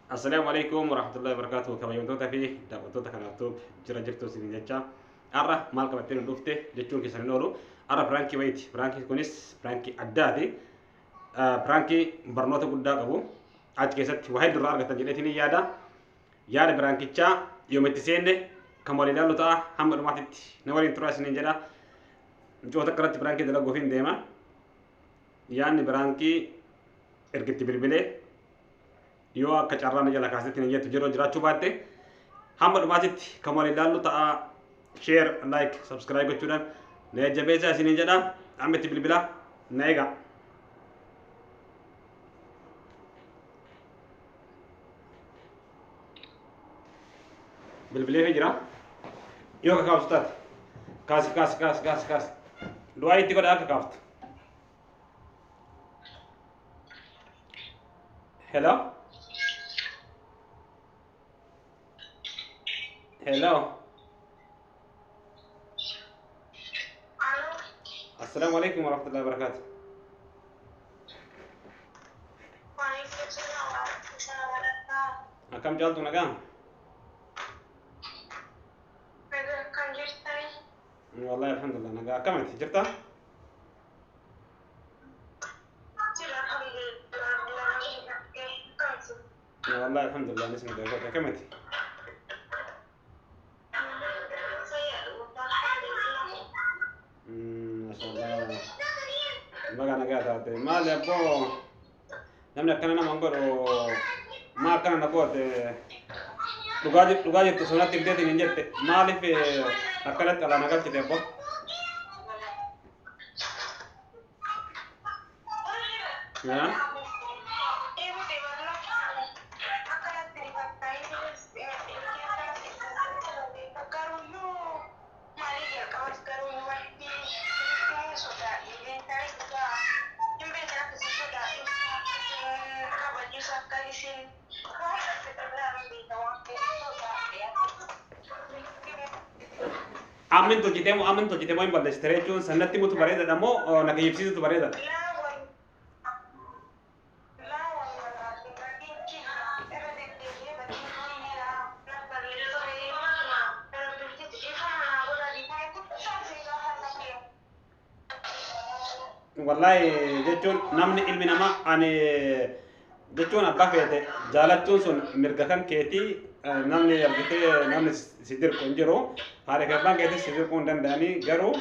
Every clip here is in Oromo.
Assalaamu alaikum warahmatullahi wabarakatuh. Kabajamtoota fi daawwattoota kanaaftuu jira jirtu isin jecha. Har'a maal qabattee nu dhufte jechuun keessan hin oolu. Har'a piraankii wayiiti. Piraankiin kunis piraankii addaati. Piraankii barnoota guddaa qabu. Achi keessatti waa hedduu irraa argatan jedheetiin hin yaada. Yaada piraankichaa yoom itti seenne kan waliin ilaallu ta'a. Hamma dhumaatitti na waliin turaa isiniin jedha. Micoota akkanatti piraankii dalaguuf hin deema. Yaadni piraankii erga itti bilbilee yoo akka carraa na jala kaasetti hin jettu yeroo jiraachuu baatte hamma dhumaatitti kan waliin ilaallu ta'a. Share, like, subscribe gochuudhaan na jajjabeessaa isiniin jedha. Amma itti bilbilaa na eegaa. Bilbileefii jira. Yoo akka kaaftu taate. Kaasi kaasi kaasi kaasi kaasi. Du'aa itti godhaa akka kaaftu. Hello? Hello? Alo, Assalaamu alaikum warahmatullahi wabarakatuh. waalaikumsalam warahmatullahi wabarakatuh. Akkam jaaltu nagaa? Nagaa kan jirtani? Wallahi alhamdulillah nagaa. Akkamiti jirta? Jira alhamdulillah rabbil alamin. Wallahi alhamdulillah anis nagaa godhe. Akkamiti? Fayyaa alhamdulillah. Mashallah. Baga nagaa taate. Maali abboo namni akkana nama hin godhu maa akkana na goote dhugaa jirtu sonatti himteetiin hin jette maaliif akkanatti alaa na galchite abboo? Yaa? Amin tolchitee moo amin tolchitee moo hin balleessite jechuun sannatti mutu bareedaadha moo na kiyyibsiisutu bareedaadha? Wallahi jechuun namni ilmi namaa ani jechuun abbaa feete jaalachuun sun mirga kan keetii namni argitee namni si dirqu hin jiru. Haadha fi abbaan keetis si dirquu hin danda'anii garuu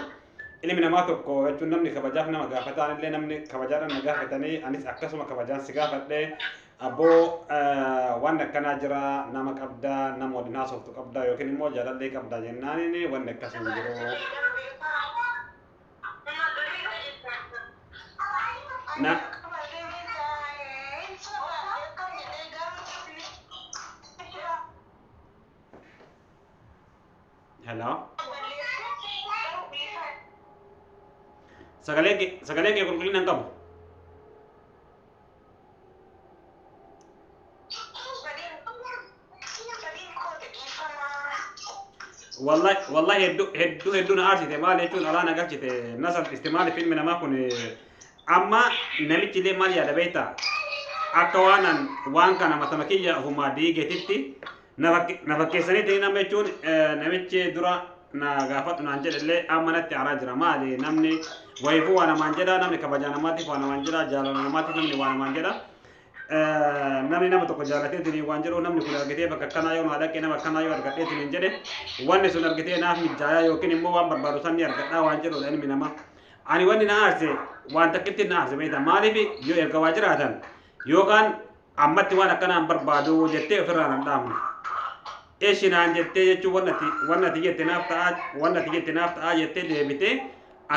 ilmi namaa tokko jechuun namni kabajaaf nama gaafataan illee namni kabajaadhaan na gaafatanii anis akkasuma kabajaan si gaafadhe abboo waan akkanaa jira nama qabdaa nama waliin haasoftu qabdaa yookiin immoo jaalallee qabdaa jennaaniin wanni akkas hin jiru. Na hello sagalee kee qulqullina hin qabu. Wallahi wallahi hedduu hedduu hedduu na aarsite maal jechuun alaa na galchite na salphiste maaliif ilmi namaa kun amma namichi illee maal yaada beektaa akka waan an waan kana matama kiyya ofumaa diigeetitti na fakkeessaniiti nama jechuun namichi dura na gaafadhu naan jedhe illee amma natti aaraa jira maali namni wayiifuu waa namaan jedha namni kabajaa namaatiif waa namaan jedha jaalala namaatiif namni waa namaan jedha. Namni nama tokko jaalateetiin waan jedhu namni kun argitee bakka akkanaa yoo naa dhaqe nama akkanaa yoo argadheetiin hin jedhe wanni sun argitee naaf mijaayaa yookiin immoo waan barbaadu san ni argadhaa waan jedhudha ilmi namaa. Ani wanni na aarse waan takkitti na aarse beektaa maaliif yoo erga waa jiraatan yookaan ammatti waan akkanaa hin barbaadu jettee ofirraa nan dhaabne. Eshi naan jettee jechuun wanni ati jette naaf ta'aa wanni ati jette naaf ta'aa jettee deebitee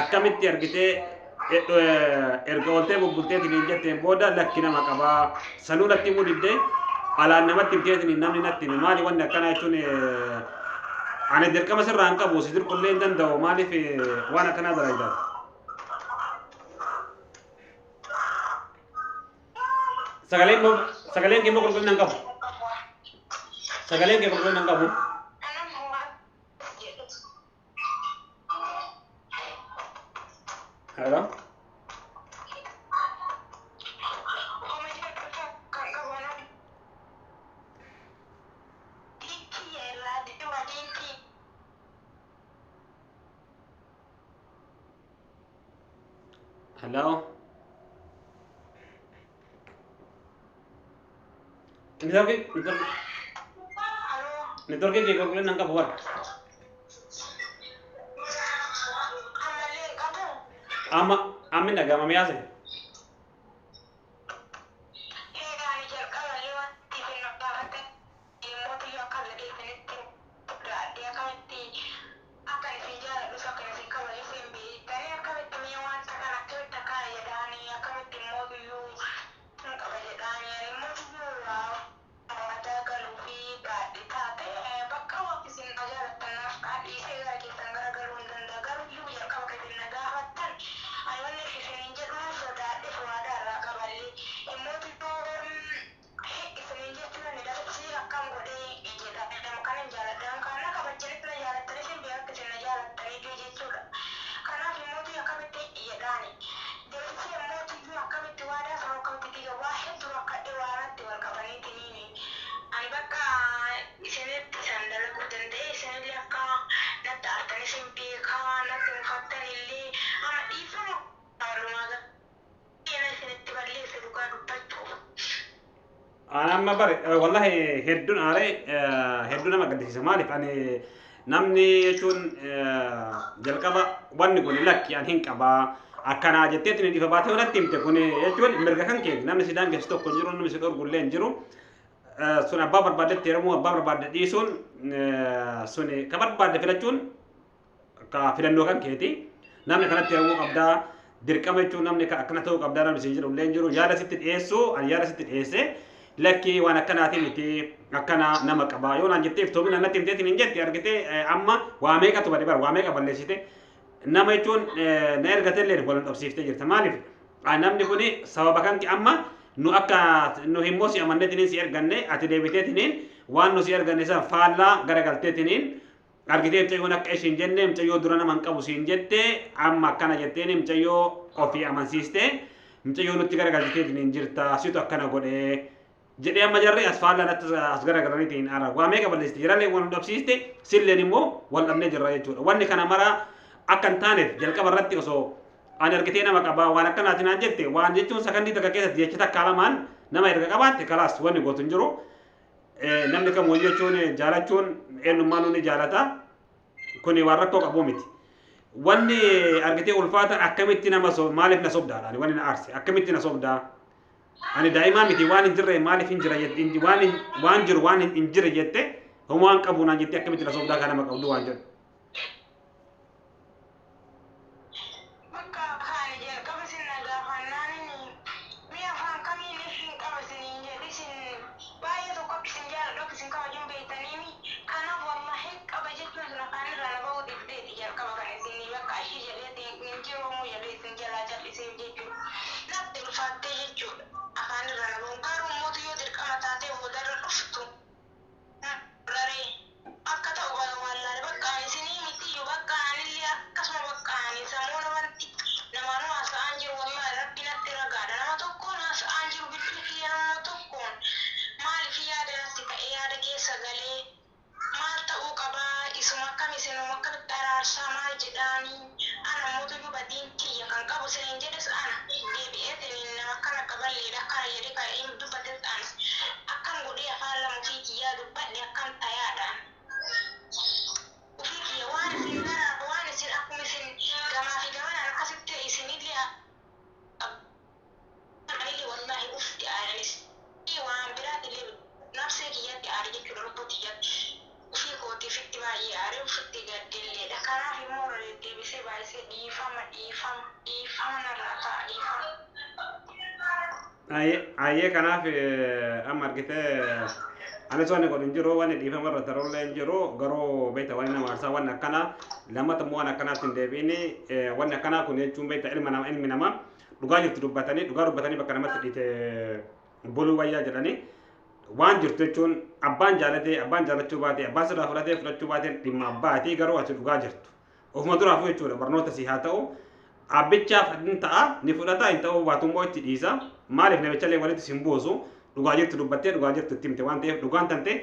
akkamitti argitee erga ooltee bubbulteetiin hin jetteen booda lakki nama qabaa sanuu natti himuu diddee alaan namatti himteetiin namni natti hime maali wanni akkanaa jechuun ani dirqama sirraa hin qabu si dirqullee hin danda'u maaliif waan akkanaa dalagdaa. Sagaleen kee immoo qulqullina hin qabu. Sagaleen kee qulqullina hin qabu. Hello? Hello. Network network network kee qulqullina hin qabu bara. Ammallee hin qabu. Amma amma hin dhaga'ama mi'aase. Eegaani jalqaballee wanti isin na gaafattan dhimmoota yoo akka dhageessanitti fudhadhee akkamitti akka isin jaaladhus akka isin kabajus hin beektanii akkamitti mee wanta kana akkamitti akka jedhaanii akkamitti immoo iyyuu hin qaba jedhaanii ani immoo iyyuu mataa galuu fi baadhee taate bakka waan isin na jaalattan naaf dhiisee gara keessan garagaluu hin danda'a garuu iyyuu jalqaba kan isin na gaafattan ani wanni isiniin jedhu sodaadhe waadaa irraa qaballee immoo isiniin jechuun ani dafsi akkam godhee jedha nama kanan jaaladha nama kana kabajjanis na jaalattanis hin beeku isin na jaalattanii jechuudha. Kanaaf immoo akkamitti jedhaani. Deebisee immoo iyyuu akkamitti waadaa sana akkamitti diiga waa hedduu rakkadhe waanatti wal qabaniitiniini. Ani bakka isinitti isan dalaguu danda'e isinillee akka natti aartanis hin beekaa natti mufattan illee amma dhiifama walumaa galatti isinitti balleesse dhugaa dubbachuuf. Ani amma bare wallahi hedduun aaree hedduu nama gaddisiisa maaliif ani namni jechuun jalqaba wanni kun lakki ani hin qabaa akkanaa jetteetiin dhifa baatee walatti himte kun jechuun mirga kan keeti namni si daangessu tokko hin jiru namni si dhorgu illee hin jiru sun abbaa barbaaddetti heerumuu abbaa barbaadde dhiisuun sun ka barbaadde filachuun ka filannoo kan keeti namni kanatti heerumuu qabdaa dirqama jechuun namni akkana ta'uu qabdaa namni siin jedhu illee hin jiru yaada sitti dhiyeessu ani yaada sitti dhiyeesse lakki waan akkanaati miti akkana nama qaba yoo naan jettee iftoomina natti himteetiin hin jette argitee amma waa meeqatu bade bara waa meeqa balleessite nama jechuun na ergate illee wal dhabsiiftee jirta maaliif namni kuni sababa kanki amma nu akka nu himmoo si amanneetiniin si erganne ati deebiteetiniin waan nu si erganne san faallaa garagalteetiniin argitee mucayyoon akka ishiin jenne mucayyoo dura nama hin qabu siin jette amma akkana jetteen mucayyoo ofii amansiiste mucayyoo nutti garagalteetiniin jirta situ akkana godhee jedhee amma jarri as faallaa natti as garagalaniitiin ara waa meeqa balleessite jirallee wal dhabsiiste silleen immoo wal dhabnee jirra jechuudha wanni kana mara akka hin taaneef jalqaba irratti osoo ani argitee nama qabaa waan akkanaatiin naan jette waan jechuun sakandii takka keessatti jecha takka lamaan nama erga qabaatte kalaas wanni gootu hin jiru. Namni kam wayii jechuun jaalachuun eenyummaan ni jaalata kuni waan rakkoo qabu miti. Wanni argitee ulfaata akkamitti nama maaliif na sobdaadha wanni na aarse akkamitti na sobdaa ani daa'imaa miti waan hin jirre maaliif hin jira jette waan waan jiru waan hin jirre jette homaa waan qabu naan jettee akkamitti na sobdaa kan nama qabdu waan jedhu. Bakka kaani jalqaba isin na gaafannaan mi'a afaan kamiin hin qaba isiniin jedhe isin baay'ee tokko akka isin jaaladhu akka isin kabajuun beektaniimi kanaaf wallahi qaba jechuun sun afaan irraa na bahuu dibdeeti jalqaba kan isin bakka ishii jedhee hin jiru jedhee isin jalaa calliseef jechuudha. Natti ulfaattee jechuudha afaan irraa na bahuun garuu immoo yoo dirqama taatee boodarra dhuftu raree akka ta'u wallaale bakka ani isinii mitiyyuu bakka anillee akkasuma bakka ani sammuu namatti namaanuu haasa'aan jiru wallahi rabbi natti ragaadha nama tokkoon haasa'aan jiru bilbila kiyya nama tokkoon maaliif yaada natti ta'e yaada keessa galee maal ta'uu qabaa isuma akkam isinuma akkamitti araarsaa maal jedhaanii ana mootuyyuu badiin kiyya kan qabu isiniin jedhes ana deebi'eetiniin nama akkana qaballeedha akkana jedhe kan inni dubbates ana akkam godhee afaan lama ofii kiyyaa dubbadhe akkam tayaadhaan ofii kiyya waan isin gara waan isin akkuma isin gamaa fi gamanaan akkasitti isinillee anillee wallahi ufti aadanis waan biraatillee nafsee kiyyatti aade jechuudha lubbuu kiyyatti ofii kootiifitti baay'ee aade ofitti gaddilleedha kanaaf immoo irra deddeebisee baay'isee dhiifama dhiifama dhiifama narraa ta'a dhiifama. Ayyee kanaaf amma argitee anis wanni godhu hin jiru wanni dhiifama irra tarullee hin jiru garuu beekta wanni nama aarsaa wanni akkanaa lammata immoo waan akkanaatti hin deebiini wanni akkanaa kun jechuun beekta ilma nama ilmi namaa dhugaa jirtu dubbatanii dhugaa dubbatanii bakka namatti dhiite buluu wayyaa jedhanii waan jirtu jechuun abbaan jaalatee abbaan jaalachuu baate abbaan sirraa fudhatee fudhachuu baate dhimma abbaatii garuu ati dhugaa jirtu ofuma duraafuu jechuudha barnoota si haa ta'u abbichaaf hin ta'a ni fudhata hin ta'uu baatummoo itti dhiisa maaliif namichallee walitti sin buusu dhugaa jirtu dubbattee dhugaa jirtu itti himte waan ta'eef dhugaan tante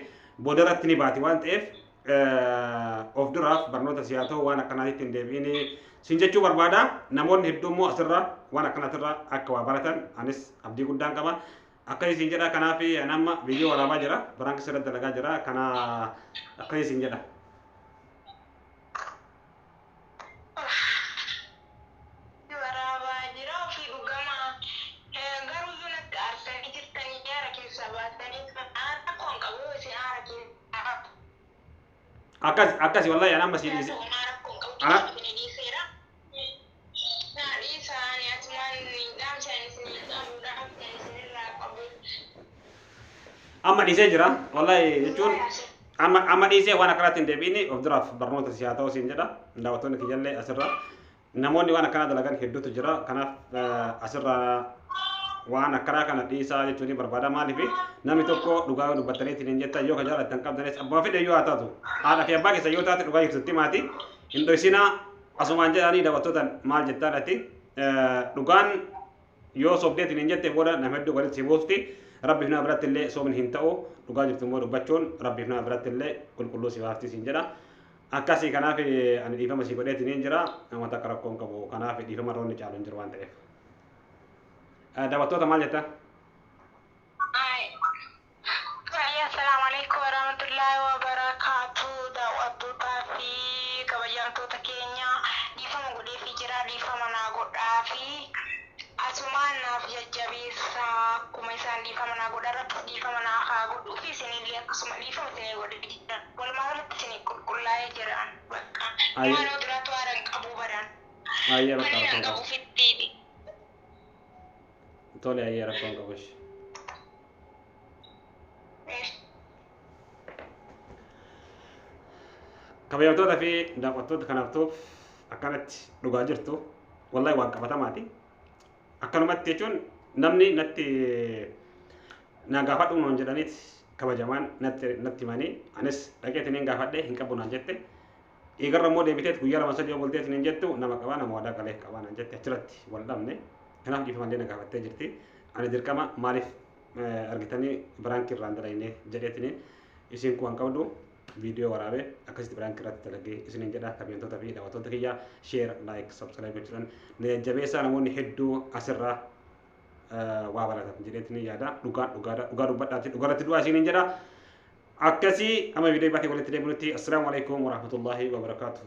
boodarratti ni baati waan ta'eef Of duraaf barnoota siyaa ta'u waan akkanaatitti hin deebi'ini sin jechuu barbaada. Namoonni hedduu immoo asirra waan akkanaatirra akka waa baratan anis abdii guddaan qaba. Akkasii sin jedha. Kanaaf ani amma viidiyoo waraabaa jira, prank sirra dalagaa jira. Kana akkasii sin jedha. Waraabaa jira ofii dhugama. Garuu iyyuu natti aarsanii jirtanii jaara keessaa baatanii rakkoo hin qabu isin aara keessaa. Akkas akkasi, wallahi ani amma si dhiise. Homaa rakkoo hin qabu Ana isin dhiiseera. Naa dhiisaa, ani asumaan dhaamsaan isin qabu, dhaamsaan isinirraa qabu. Amma dhiisee jira wallahi, jechuun amma dhiisee waan akkanaatti hin deebi'ini. Of duraaf barnoota siyaa ta'u siin jedha. Daawwattoonni kiyyallee asirra namoonni waan akkanaa dalagan hedduutu jira. Kanaaf asirra waan akkanaa kana dhiisaa jechuun ni barbaada. Maaliif namni tokko dhugaa yoo dubbattaniitiin hin jettan, yoo ka jaalattan qabdanis, abbaa fedhe yoo haa taatu, haadha fi abbaa keessa yoo taate, dhugaa jirtutti maati hin dhoysinaa asumaan jedhanii. Daawwattootaan maal jettaan ati? Dhugaan yoo sobdeetiin hin jette booda nama hedduu walitti si buufti. Rabbiif nama biratti illee soomni hin ta'u. Dhugaa jirtu immoo dubbachuun rabbiif nama biratti illee qulqulluu si baafti siin jedha. Akkasii, kanaaf ani dhiifama si godheetiin hin jira. Nama takka rakkoo hin qabu. Kanaaf dhiifama roonni caalu hin jiru waan ta'eef. Daawwattoota maal jettan? Assalaamu alaikum warahmatullahi wabarakatuh. Daawwattootaa fi kabajamtoota keenya, dhiifama godheefii jira, dhiifama naa godhaa fi asumaan naaf jajjabeessaa. Akkuma isaan dhiifama naa godha, irratti dhiifama naa haa godhuu fi isinillee akkasuma dhiifama isinii godhe jira. Walumaa galatti isinii qulqullaa'ee jiraan bakka. Maaloo duraatu haara hin qabu baran. Ayyee, bakka Ani rakkoo hin hin qabu qabu. fittiidhi. Tole, ayyee, rakkoo hin qabu ishee. Kabajamtoota fi daawwattoota, kanaaftuuf akkanatti dhugaa jirtu wallahi waan qabatamaati. Akkanumatti jechuun namni natti na gaafadhu nuun jedhaniit kabajamaan natti himanii, anis dhaqeetiin hin gaafadhe, hin qabu naan jette. Eegarra immoo deebiteet guyyaa 2 3 yoo bulteetiin hin jettu, nama qabaa, nama waadaa galee qabaa naan jette. Achirratti wal dhabne. Kanaaf dhiifamallee na gaafattee jirti. Ani dirqama maaliif argitanii prank irraan dalagne jedheetiniin isiin kuwan qabdu viidiyoo waraabee akkasitti prank irratti dalagee isiniin jedha. Kabajamtoota fi daawwattoota kiyya, share, like, subscribe gochuudhaan na jajjabeessaa. Namoonni hedduu asirraa waa baratan jedheetiniin yaada. Dhugaan dhugaadha, dhugaa dubbadhaatti dhugaarratti du'aa isiniin jedha. Akkasii, amma viidiyoo baatee walitti deebinutti, assalaamu alaikum warahmatullaahi wabarakaatuh.